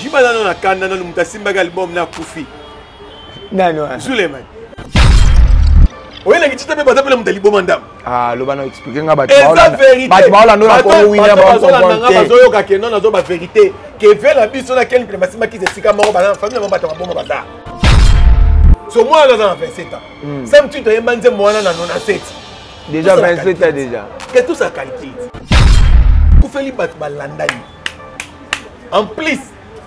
Jiba nano na kanda nano moto asimbaki album na akufi. Nani wana? Suleiman. Oyelaki tita mpe baza mpe na moto ya liboma ndambo. Ah, loba na expliquer nga bato eza vérité. Bato baolanda na Congo Winner ba comprendre te. Bazoyoka ke non nazo ba vérité. Ke ve na biso na ken mpe basimbaki esika moko baza famille na bango bato maboma baza. So mwana aza na 27 ans. Sam Tshintu ayemba nzembo wana na 97. Déjà 27 ans déjà. Que tout ça calcule. Kufeli bato balandani. En plus,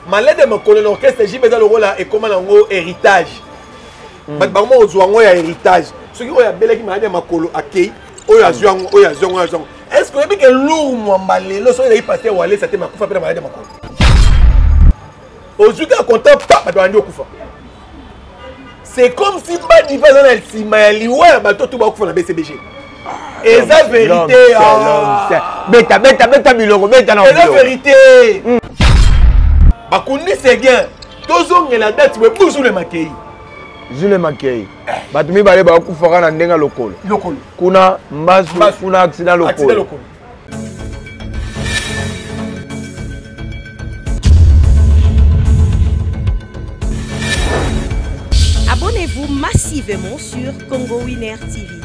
malade ya makolo na orchestre JB eza lokola ekoma nango héritage. Bato bango ozwa yango ya héritage. Soki oyo abelaki malade ya makolo akei, oyo azwi yango, oyo azwi yango, oyo azwi yango. Est-ce que oyebi ke lourd mwamba lelo soki ezalaki pasteur Walesa te makufa mpe na malade ya makolo? Ozwi kaka contact pa bato bandi okufa. C'est comme si Mbadi mpe aza na nsima ya liwa ya bato to bakufa na BCBG. Eza vérité. Beta beta beta biloko beta na Eza vérité. Bakundi Seguin tozongela date boye buzule makei. Zule makei. Bato mibale bakufaka na ndenge lokolo. Lokolo. Kuna mbasu, kuna accident lokolo. Accident lokolo. Abonnez-vous massivement sur Congo Winner TV.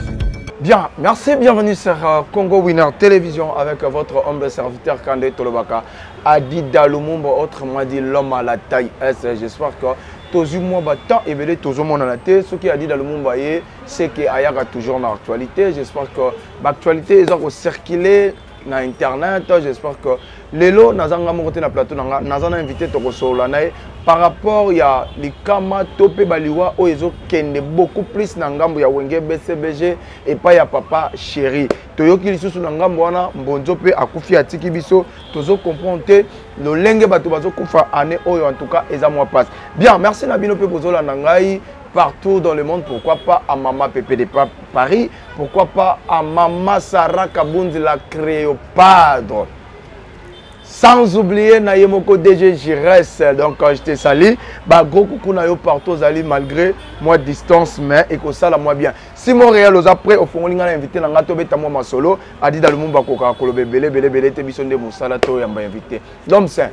Bien, merci, bienvenue sur Congo Winner Télévision avec votre humble serviteur Kande Tolobaka, Adida Lumumba, autrement dit l'homme à la taille S. J'espère que tozu mwa ba temps ebele tozomonana te. Soki Adida Lumumba ye, c'est que ayaka toujours na actualité. J'espère que l'actualité eza kocirculer na internet. J'espère que lelo nazanga moko te na plateau na nga, naza na invité tokosolola na ye par rapport ya likama to mpe baliwa oyo ezokende beaucoup plus na ngambo ya Wenge BCBG epai ya papa chéri. Toyoki lisusu na ngambo wana Mbonzo mpe akufi atiki biso, tozo comprendre te lolenge bato bazokufa année oyo, en tout cas eza mwa passe. Bien, merci na bino mpe bozolanda ngai partout dans le monde, pourquoi pas à Mama Pépé de Paris, pourquoi pas à Mama Sarah Kabundi la Créopadre. Sans oublier Nayemoko DG Giresse, donc je te salue. Bah, gros coucou na yo partout ozali malgré moi distance, mais et que ça la moi bien. Si Montréal aux après au fond linga invité na ngato beta moi masolo, Adida Lumumba koka kolobe belé belé belé te bisonde musala to yamba invité. L'homme saint.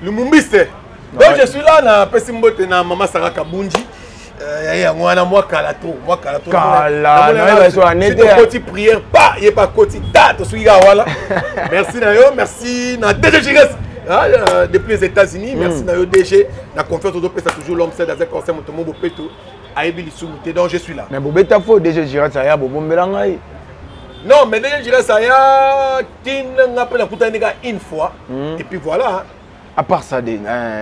Lumumbiste. Donc je suis là na pesi mbote na Mama Sarah Kabunji. Yango wana mwa kala to mwa kala to kala na ye so anete koti prière pa ye pa koti ta to soki ka wala. Merci na yo, merci na DG Gires. Depuis les États-Unis, merci na yo DG na confiance ozo pesa toujours l'homme c'est dans un conseil moto mobo peto ayebi lisumu te. Donc je suis là. Mais bobeta fo DG Gires aya bobombela ngai. Non, mais DG Gires aya tina nga pe nakutani ka une fois et puis voilà. À part ça,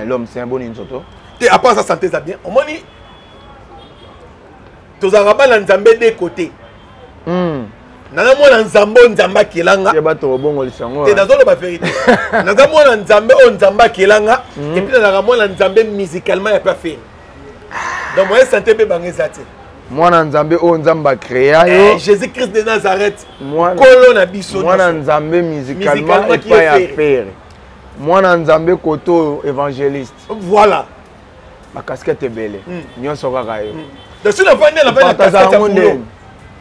l'homme, c'est un bon inzoto. Te, à part ça, santé, ça bien. Omoni, tozalaka bana Nzambe de côté. Naza mwana Nzambe oyo Nzambe akelanga. Ye bato obongolisa yango, Te, nazoloba vérité. Naza mwana Nzambe oyo Nzambe akelanga. Et puis nazalaka mwana Nzambe musicalement ya pa fere. Donc moyen santé mpe bango eza te. Mwana Nzambe oyo Nzambe acréa yo. Jésus Christ de Nazareth. Kolo na biso. Mwana Nzambe musicalement Musicalement qui epai ya est Ferre. Mwana Nzambe koto évangéliste. Voilà. Ba casquette ebele. Nyonso kaka yo. Donc si na vandi na vandi na Partage casquette ya yango boulot. ndenge.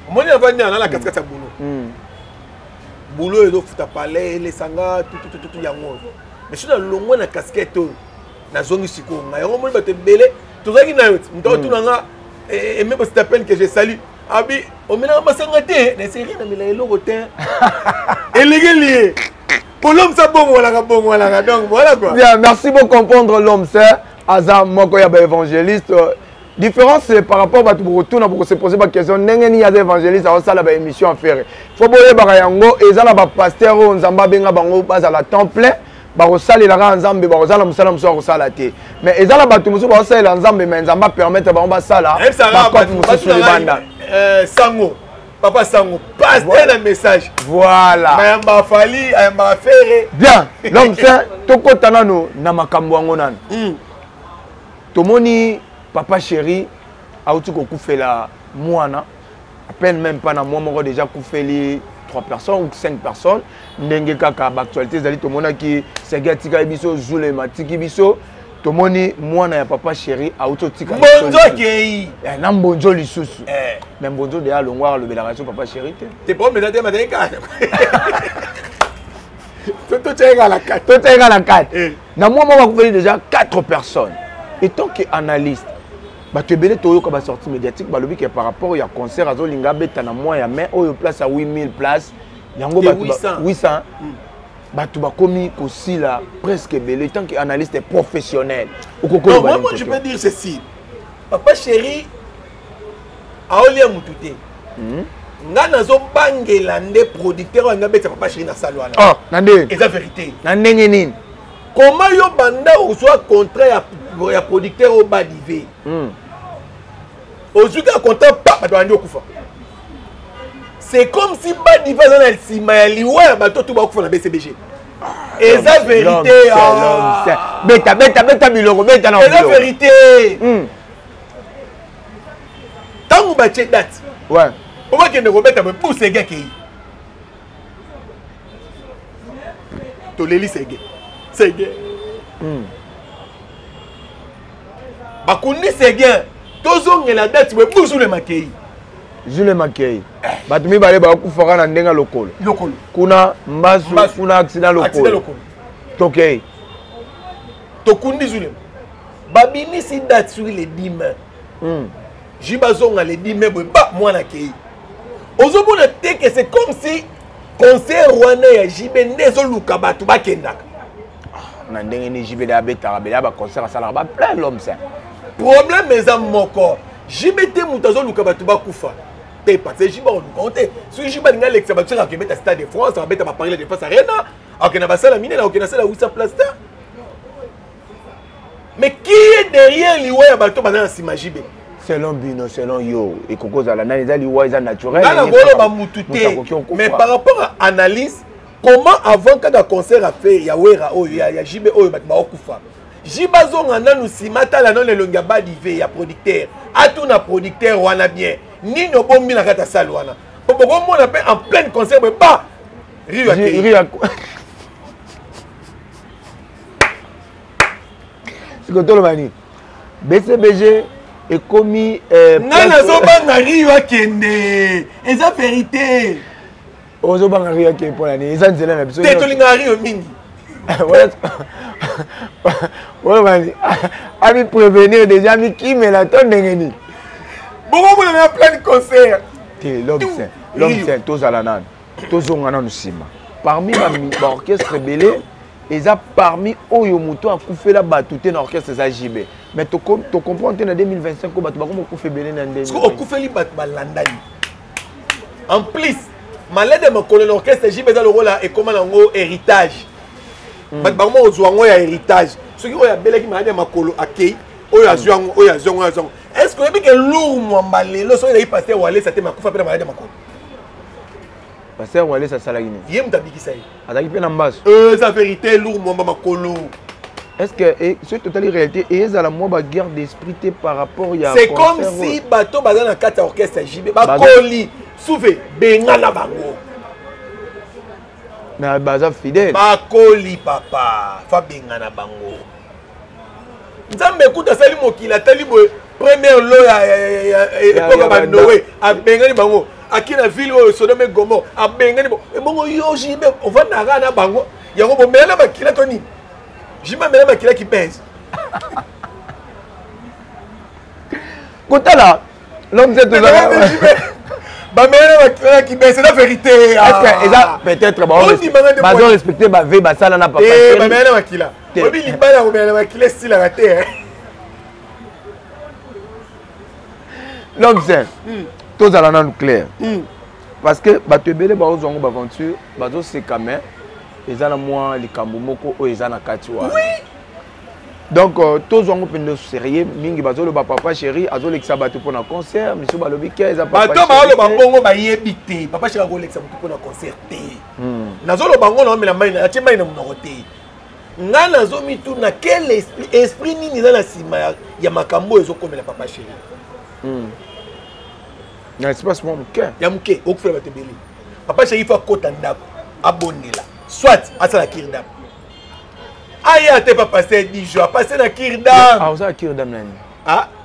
Omoni na vandi na casquette ya boulot. Boulot ezofuta palais, elesanga tout tout tout tout yango. Mais si na longwa na casquette oyo, nazongi sikoyo ngai. Yango omoni bato ebele, tozalaki na yo ti. Moto otuna nga, Aimé Bosi Tapene que je salue. Abi, omelaka masanga te, na eseri na mela eloko te. Elenge lié. Pour l'homme, ça bon, voilà, bon, voilà, donc voilà quoi. Bien, merci pour comprendre l'homme, c'est Aza moko ya ba évangéliste. Différence c'est par rapport à tout retour pour se poser ba question ndenge ni ya évangéliste a sala ba émission à faire. Faut boye ba yango ezala ba pasteur o nzamba benga bango bazala temps plein. Ba kosalela kaka Nzambe, ba kozala mosala mosusu ya kosala te. Mais ezala bato mosusu ba kosalela Nzambe, mais Nzambe permettre bango basala Yebisa ba kaka cope bato, mosusu bato na ngai, libanda. Sango, papa Sango, pasteur na message. Voilà. Mayamba Fally, ayamba Ferre. Bien, l'homme saint, tokota nano na makambo yango nano. Tomoni papa chéri auti kokufela mwana, à peine même pas na mwa moko déjà kufeli 3 personnes ou 5 personnes. Ndenge kaka ba actualité ezali, tomonaki Sege atikali biso, Zulema atiki biso. Tomoni mwana ya papa chéri auti otika biso Mbonzo lisusu. akei. Na Mbonzo lisusu. Mais Mbonzo deya alongwa alobelaka biso papa chéri te. Te problème eza te, mazali kaka. To, to tiaka la carte. To tiaka la carte. Na mwa moko bakufeli déjà 4 personnes. Et tant que analyste, bato ebele toyoka basortie médiatique, balobi ke par rapport ya concert azolinga abeta na mois ya mai oyo, place ya 8000 place yango, bato 800, bato bakomi kosila presque ebele. Tant que analyste professionnel, okokoloba? Moi, moi je peux dire ceci: Papa Chéri aolia mutu te. Nga nazobangela nde producteur oyo anga abetisa Papa Chéri na salle wana. Oh, na ndenge eza vérité. Na ndenge nini? Comment yo banda ozwa contrat ya producteur oyo badive, ozwi kaka contrat pa bato bandi okufa? C'est comme si badive aza na nsima ya liwa ya bato to bakufa na BCBG. Eza vérité. Beta, beta, beta biloko, beta na Eza vérité. Ntango batie date po bakende kobeta boye, bu Sege akei, toleli Sege, Sege. Bakundi Sege, tozongela date boye, bu Zulema akei. Zulema akei, bato mibale bakufaka na ndenge ya lokolo. Lokolo. Kuna mbasu, kuna accident lokolo. Tokei. Tokundi Zulema, babimisi date soki le 10 mai. Ji bazonga le 10 mai boye, ba mwana akei. Ozomona te ke c'est comme si concert wana ya JB nde ezoluka bato bakendaka? Na ndenge nini? JB de abetaka bele ya baconcert, asalaka baplein, l'homme saint. Problème eza moko: JB te moto azoluka bato bakufa te, parce que JB akoluka ngo te. Soki JB alingi alekisa bato, soki akobeta Stade de France, akobeta baParis La Défense Arena, akokenda basala minene, akokenda sala 800 place te. Mais qui est derrière liwa ya bato baza na nsima JB? Selon bino, selon yo, ekoki kozala nani? Eza liwa eza naturel? Nga nakoloba mutu te, mais par rapport à analyse, comment avant kaka concert afe ya Wera oyo ya JB oyo bato baokufa, JB azonga nanu nsima, tala nano elongi ya badive ya producteur, atuna producteur wana bien nini obombi na kati ya salle wana, po bokomona mpe en pleine concert boye ba Rio akei. Sikoyo toloba nini? BCBG ekomi Ngai nazobanga Rio akende, eza vérité. Ozobanga Rio akende mpona nini? Eza nzela na biso. Te, tolingaka Rio mingi. Oloba nini? Ami prévenir déjà, amikimela to ndenge nini? Bokomona na pleine concert. Te, l'homme saint, l'homme saint, tozala nanu, tozonga nanu nsima. Parmi baorchestre ebele, eza parmi oyo moto akufela bato te na orchestre eza JB. Mais tocomprendre te, na 2025 oyo bato bakoma okufa ebele na ndenge Okufeli bato balandani. En plus, malade ya makolo na orchestre JB eza lokola ekóma nango héritage. Bato bakoma kozwa yango ya héritage. Soki oyo abelaki malade ya makolo akei, oyo azwi yango, oyo azwi yango, oyo azwi yango. Est ce que oyebi ke Lour Mwamba lelo, soki ezali pasteur Walesa te, makufa mpe na malade ya makolo? Pasteur Walesa asalaki nini? Ye moto abikisa ye. Azalaki mpe na mbaso? Eza vérité, Lour Mwamba makolo. Est ce que soki totali réalité, ezala mwa baguerre d'esprit te par rapport ya C'est comme si bato baza na kati ya orchestre ya JB bakoli souve bengana bango. Mais baza fidèle. Bakoli, papa, fa bengana bango. Nzambe ekuta asali mokili, atali boye, première lo ya époque ya baNoé, abengani bango. Aki na ville oyo Sodome, Gomorrhe, abengani. Ebongo yo JB ovandaka na bango yango, bomela na makila to nini? JB amela makila kipese. Kotala l'homme c'est Bamela na makila na kibese, eza vérité. Eza peut-être bazo respecte bave basala na papa. Bamela na makila, oyebi libala komela na makila esilaka te. L'homme saint, tozala nanu clair, parce que bato ebele bazozwa yango baventure, bazoseka, mais eza na mwa likambo moko oyo eza na kati wana. Donc tozwa yango mpenza sérieux mingi. Bazoloba Papa Chéri azolekisa bato mpona concert, misu balobi ke eza Bato baoloba bongo bayebi te. Papa Chéri akolekisa motu mpona concert te. Nazoloba ngo, naomela mai, atie mai na monoko te. Ngai nazomituna quel esprit, esprit nini eza na nsima ya makambo oyo ezokomela Papa Chéri. Na espace mwa moke. Ya moke, okufela bato ebele. Papa Chéri faut akota ndako, abondela, soit asala cure d'âme. Aya te pa pasteur 10 jours apase na cure d'âme. Osala cure d'âme nani?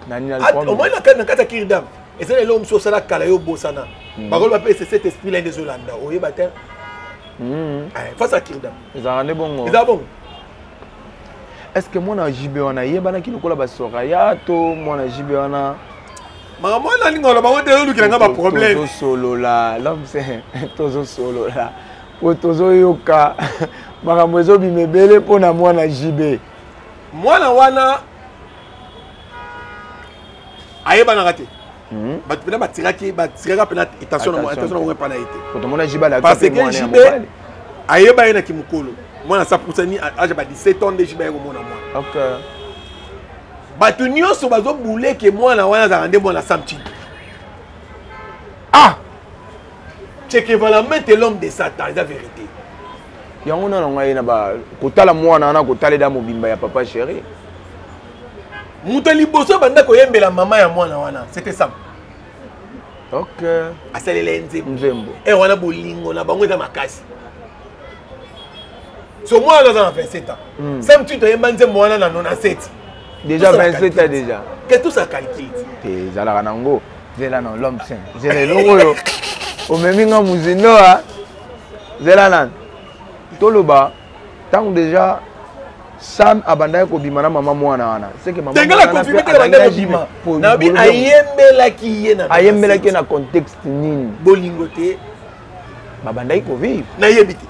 Nani? Omoi na kati ya cure d'âme, eza na eloko mosusu osala kala, yo obosana. Bakoloba mpe c'est cet esprit là nde ezolanda, oyeba te. Face à cure d'âme. Ezalaka nde bongo? Eza bongo. Est ce que mwana JB wana ayebanaki lokola basoraya to mwana JB wana? Makambo wana alinga oloba ngo te, olukela nga baproblème. Tozosolola, l'homme saint, tozosolola po tozoyoka makambo ezobima ebele mpo na mwana JB. Mwana wana ayebanaka te. Bato mpena batiraki, batiraka mpena attention na bango epa na ye te. Tomona JB alakisa parce mpe que mwana ya JB mobali. Ayeba ye na kimokolo, mwana asapusani age ba 17 ans nde JB aye komona mwana. Bato nyonso bazobuleke mwana wana azalaka nde mwana Sam Tshintu. Ah! Chekevalamente, l'homme de Satan, eza vérité. Yango nano ngai na ba kotala mwana wana, kotalela mobimba ya papa chéri. Moto ya liboso banda koyembela mama ya mwana wana, c'était Sam. Asalela ye nzembo. Nzembo. E wana bolingo na bango eza makasi. So mwana aza na 27 ans. Sam Tshintu ayemba nzembo wana na 97. Déjà Tout ça 27 ans calcule. déjà. Que tout ça calcule. Te, ezalaka nango. Zela na l'homme saint. Zela eloko oyo omemi nga mozindo a. Zela nani. Toloba ntango déjà Sam abandaki kobima na mama mwana wana. C'est que mama Tengala mwana confirmé pe te abandaki abandaki kobima. po- Nabi bolobi- ayembelaki ye na Ayembelaki ye na contexte nini? Bolingo te. Babandaki kovivre. Nayebi te.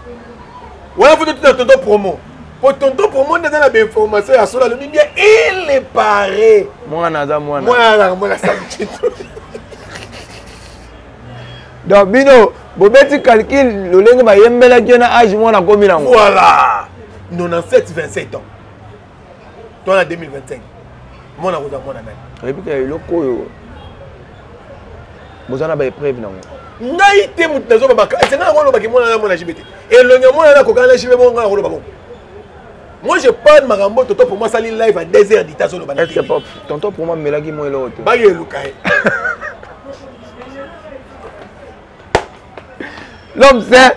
Wana faut totuna tonton promo. Po tonton promo nde aza na bainformation ya solo, alobi bien il est paré. Mwana aza mwana. Mwana azalaka mwana Sam Tshintu. Donc bino bobeti calcul lolenge bayembelaki ye na age mwana akomi nango. Voilà. 97 27 ans. Toi na 2025. Mwana akozala mwana nani? Oyebi ka eloko oyo boza na ba épreuve nango. Ngai te moto nazoba baka. C'est ngai nakolobaki mwana na mwana JB te. Elongi ya mwana nakokana na JB bongo ngai nakoloba bongo. Moi je parle makambo tonton pour moi sali live à 2 heures du temps azoloba na Est-ce que TV. pop tonton pour moi melaki mo eloko te? Baki eluka ye. L'homme c'est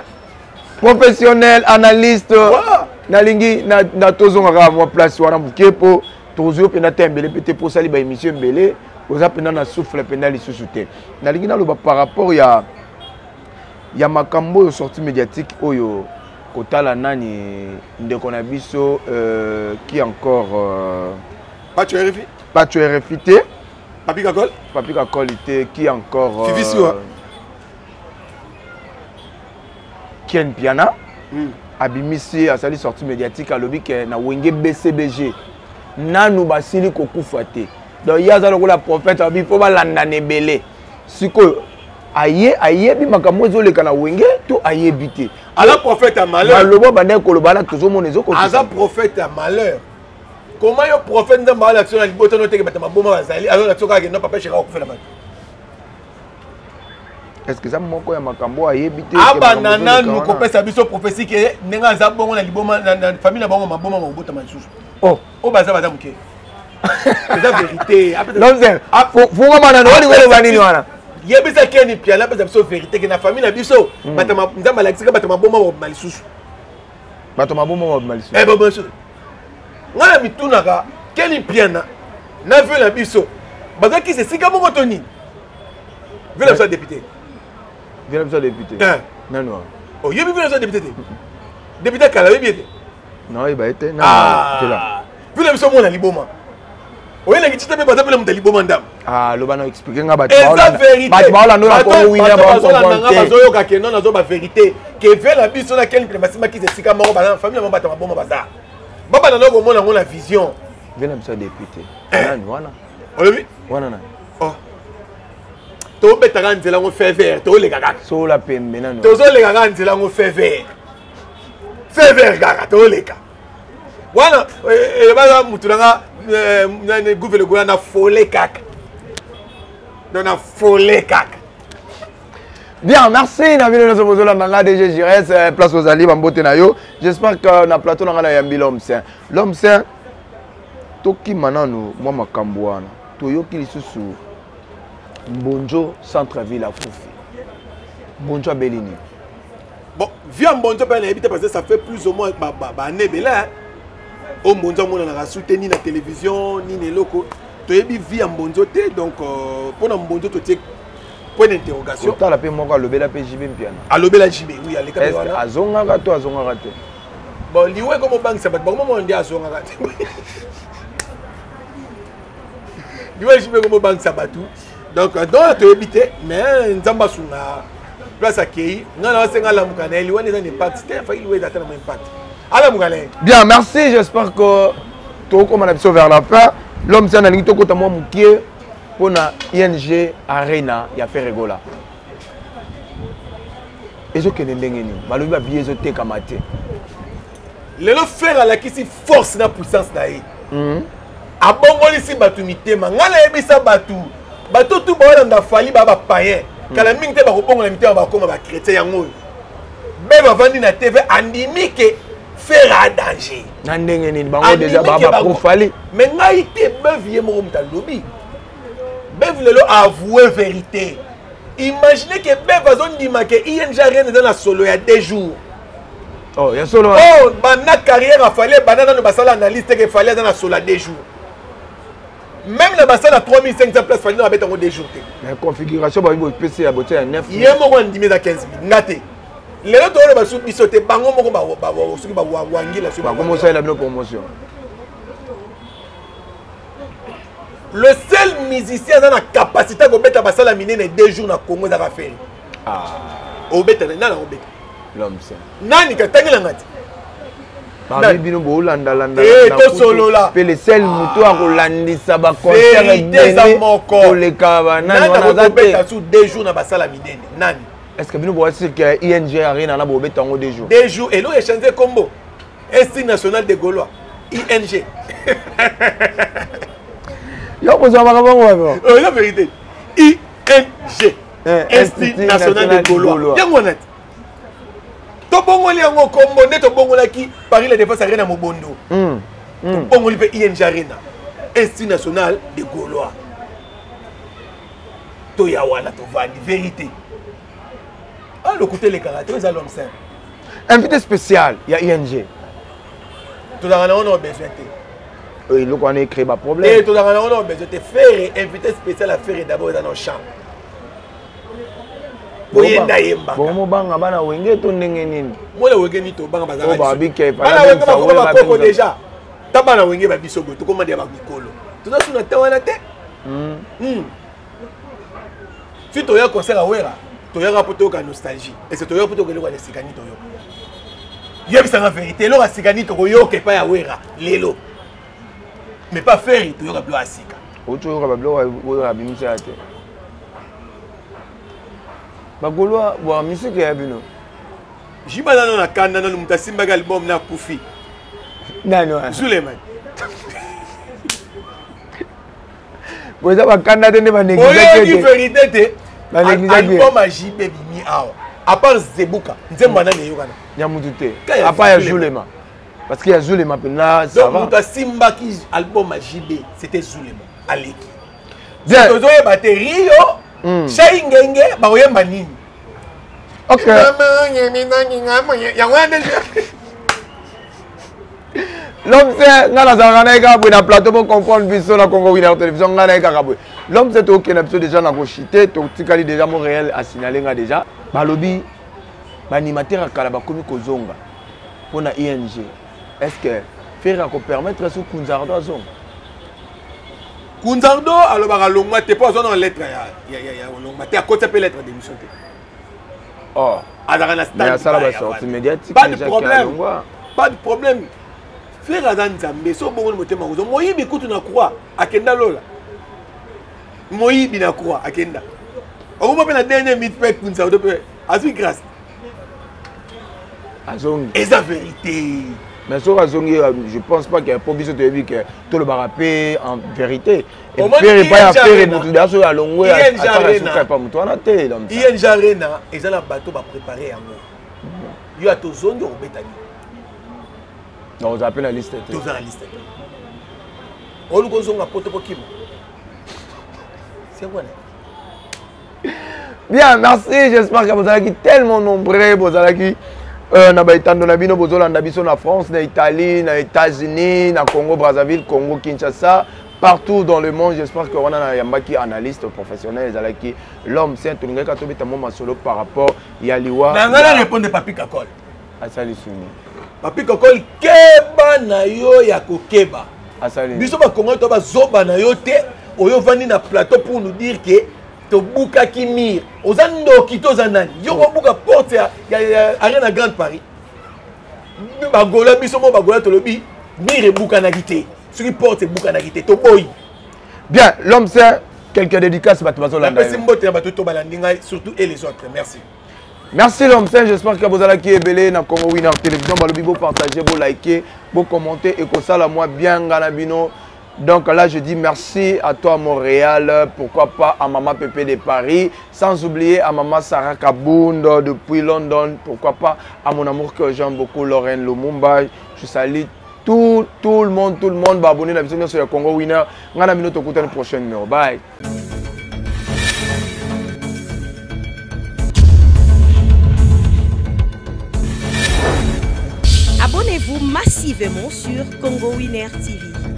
professionnel, analyste. Voilà. Nalingi na, na tozonga kaka mwa place wana moke po tozwi mpenza te ebele mpe te po osali ba émission ebele oza mpenza na souffle mpenza lisusu te. Nalingi naloba par rapport ya makambo oyo sortie médiatique oyo kotala nani ndeko na biso qui encore Pacho RFI? Pacho RFI te. Papi Kakol? Papi Kakol te, qui encore, Fifi Siwa. Ken Piana. Abimisi asali sortie médiatique alobi ke na Wenge BCBG nanu basili kokufa te. Donc ye aza lokola prophète, alobi fo balanda na ebele. Sikoyo aye ayebi makambo ezoleka na Wenge to ayebi te. Aza prophète ya malheur. Maloba bandaki koloba na tozomona ezokokisa. Aza prophète ya malheur. Comment yo prophète nzambe ala action na libota no teke bato maboma bazali, azo na tsoka ke no papa chéri akufela bato. Est-ce que ça moko ya makambo ayebi te? Abanda nanu kopesa biso prophétie ke ndenge aza bongo na liboma na famille na bango maboma makobotama lisusu. Oh. Oyo baza baza moke. Eza vérité. L'homme c'est funga bana no olingo loba nini wana? Yebisa Ken Piana apesa biso vérité ke na famille na biso bato nzambe alakisaka bato maboma bakobima lisusu. Bato maboma bakobima lisusu. Eh, bakobima lisusu. Ngai na mitunaka Ken Piana na vie na biso bazalaki esika moko to nini? Vie na biso ya député. Vie na biso ya député. Eh. Nani wana? Oh, yebi vie na biso ya député te. Député kala yebi ete. Non, yeba ete. Nani Ah. wana? Vie na biso mona liboma. Oyelaki tita mpe baza mpe na moto ya liboma ndambo. Ah, loba na expliquer nga bato Eza baolanda. vérité. Bato baolanda na Bato- Congo Winner, bato ba bazolanda comprendre nga, te. bazoyoka ke non, nazoba vérité. Ke vie na biso na Ken Piana basimbaki esika moko, baza na famille na bango, bato ya maboma baza. Babanda na komona yango na vision. Vie na biso ya député. Eh. Nani wana? Olobi? Wana nani? Oh. Tobetaka nzela yango feu vert, toleka kaka. Sola pembe nani? Tozoleka kaka nzela yango feu vert. Feu vert kaka, toleka. Wana, baza mutu na nga, nani, Gouve Gola na fole kaka. Donc na fole kaka. Bien, merci na bino nyonso bozolanda nga DG Jires, place ozali bambote na yo. J'espère que na plateau na nga na yambi l'homme saint. L'homme saint tokima nanu mwa makambo wana. Toyoki lisusu Mbonjo centre-ville akufi. Mbonjo abeli nini? Bon, via Mbonjo pe na yebi te parce que ça fait plus ou moins ba année ebele, hein. Oyo Mbonjo amonanaka su te ni na télévision ni na eloko. Toyebi vie ya Mbonjo te, donc mpona Mbonjo totie point d'interrogation. Otala pe moko alobela pe JB Mpiana. Alobela JB, oui, aleka pe Est-ce wana. azongaka to azongaka te? Bon, liwa ekomobangisa bato, bakomomona nde azongaka te. Liwa JB ekomobangisa bato. Donc donc toyebi te, mais Nzambe asunga place akei. Ngai na wasenga alamuka na ye, liwa eza na impact te. Afaki liwa eza ata na mwa impact, alamuka na ye. Bien, merci. J'espère que tokokoma na biso vers la fin. L'homme saint, nalingi tokota mwa mokie mpona ING Arena ya Ferre Gola. Ezokende ndenge nini? Balobi babillet ezotekama te. Lelo Ferre alakisi force na puissance na ye. Abongolisi bato mitema. Ngai nayebisa bato, bato tu baolanda Fally baa bapayen. Kala mingi te bakobongola mitema, bakoma bachrétien. Yango oyo be bavandi na TV, andimi ke Ferre a danger. Na ndenge nini? Bango déjà baa bapro Fally. Mais ngai te, Bev ye moko moto alobi. Bev lelo avoue vérité. Imagine ke Bev azondima ke ING Arena eza na solo ya 2 jours. Oh, ya solo? Oh, banda carrière afali, banda nano basala analyse te ke Fally aza na solo ya 2 jours. Même na basala 3500 place, Fally na babeta yango 2 jours te. Mais configuration babi bopesi ya botia ya 9. Ye moko andimi eza 15 000. Nga te, lelo toyoloba su biso te, bango moko soki bawangila soki Bakomosalela bino promotion. Le seul musicien aza na capacité ya kobeta basala minene 2 jours na Congo ezaka Ferre. Ah. Obeta nani? Obeta L'homme saint. Nani katangelanga te? Babi bino bolandalanda. Tosolola. Mpe le seul moto akolandisa baconcert eza moko. Koleka banani wana aza te. Kobeta su 2 jours na basala minene, nani? Est ce que bino boasi ke ING Arena na bobeta yango 2 jours? 2 jours. Eloko echange kombo, Institut national de Gaulois, ING. Yo kozwa makambo yango wapi? Eza vérité. ING, Institut national de Gaulois, yango wana te. Tobongoli yango kombo nde tobongolaki Paris La Défense Arena mobondo. Tobongoli mpe ING Arena, Institut national de Gaulois. Toya wana, tovandi vérité. Ah, lokuta elekaka te. Eza l'homme saint. Invité spécial ya ING? Tozalaka na wana besoin te. Eloko wana ecrée baproblème. Tozalaka na wana besoin te. Ferre, invité spécial ya Ferre d'abord eza na champ boyenda yembaka. Bomobanga bana Wenge to ndenge nini? Mwana Wenge nini? Tobanga bazalaka bana Wenge bakoma bakoko déjà. Ta bana Wenge babiso boye, tokoma deya bamikolo, toza suna te wana te. Si toya concert awera, toyaka mpo toyoka nostalgie. Ese toyoka mpo toyoka eloko ya sika nini? Toyoka, yebisanga vérité, eloko ya sika nini tokoyoka epai ya Wera lelo? Mais pas Ferre, toyoka biloko ya sika. Outi oyoka babiloko oyo abimisa ya te. Bagaulois bwa misike ya bino. Jiba nano na kanda nano, moto asimbaki album na akufi. Nani wana? Zuleman. Bo eza bakanda te nde. Oyoki vérité te. Album ya JB bimi awa, à part Zebuka, nzembo anani eyokana? Ya mutu te, à part ya Zulema, parce que ya Zulema mpena. Ça va, moto asimbaki album ya JB, c'était Zulema. Aleki tozoyeba te Rio Shai Ngenge bakoyemba nini. Ok. Yango wana. L'homme saint, ngai nazalaka na ye kaka boye na plateau. Bocomprendre biso na Congo Winner Télévision. Ngai na ye kaka boye. L'homme saint, tokokende biso déjà na koshite. Totikali déjà mo réel asignale nga déjà. Balobi baanimateur ya kala bakomi kozonga mpo na ING. Est ce que Ferre akopermettre so Kunzardo azonga? Kunzardo alobaka longwa te mpo azwa na lettre ya longwa te, akota mpe lettre d'émission te. Oh. Azalaka na stand. Asala basortie médiatique. Pas de problème, pas de problème. Ferre aza Nzambe. So obongoli motema, kozwa moyibi kutu na croix akenda lola. Moyibi na croix akenda, okoma mpe na dernier minute mpe Kunzardo mpe azwi grâce. Azongi. Eza vérité. Mais soki azongi, je pense pas ke, mpo biso toyebi ke tolobaka mpe en vérité. Ferre, epai ya Ferre, motu deya soki alongwe, ataka suka epa motu wana te. ING Arena eza na bato baprépare yango. Yo ata ozongi, okobeta nini? Donc ozala mpe na liste te. Toza na liste te. Oluka ozonga poto po kima c'est wana. Bien, merci. J'espère que vous avez tellement nombreux. Vous avez na baetando na bino, bozolanda biso na France, na Italie, na États-Unis, na Congo Brazzaville, Congo Kinshasa, partout dans le monde. J'espère que wana na yambaki analyste professionnel, ezalaki l'homme saint. Tolingaki tobeta mwa masolo par rapport ya liwa. Na ngai na répondre Papi Kakol. Asali suni. Papi Kokol, keba na yo ya kokeba. Biso ba Congolais to bazoba na yo te, oyo vandi na plateau pour nous dire que tobukaki mur. Oza ndoki to oza nani? Yo kobuka porte ya Arena Grande Paris. Bagola biso mo bagola tolobi mur ebukanaki te. Soki porte ebukanaki te, toboyi. Bien, l'homme c'est quelques dédicaces bato bazolanda. Napesi mbote na bato to balandi ngai surtout et les autres. Merci. Merci l'homme saint, j'espère que vous allez qui ebele na Congo Winner Télévision, balobi bo partager, bo liker, bo commenter et que ça la moi bien ngana bino. Donc là, je dis merci à toi Montréal, pourquoi pas à Maman Pépé de Paris, sans oublier à Maman Sarah Kabound depuis London, pourquoi pas à mon amour que j'aime beaucoup, Lorraine Lumumba. Je salue tout le monde, tout le monde, ba abonner na biso sur Congo Winner. Ngana bino tokutana prochaine numéro. Bye. Abonnez-vous massivement sur Congo Winner TV.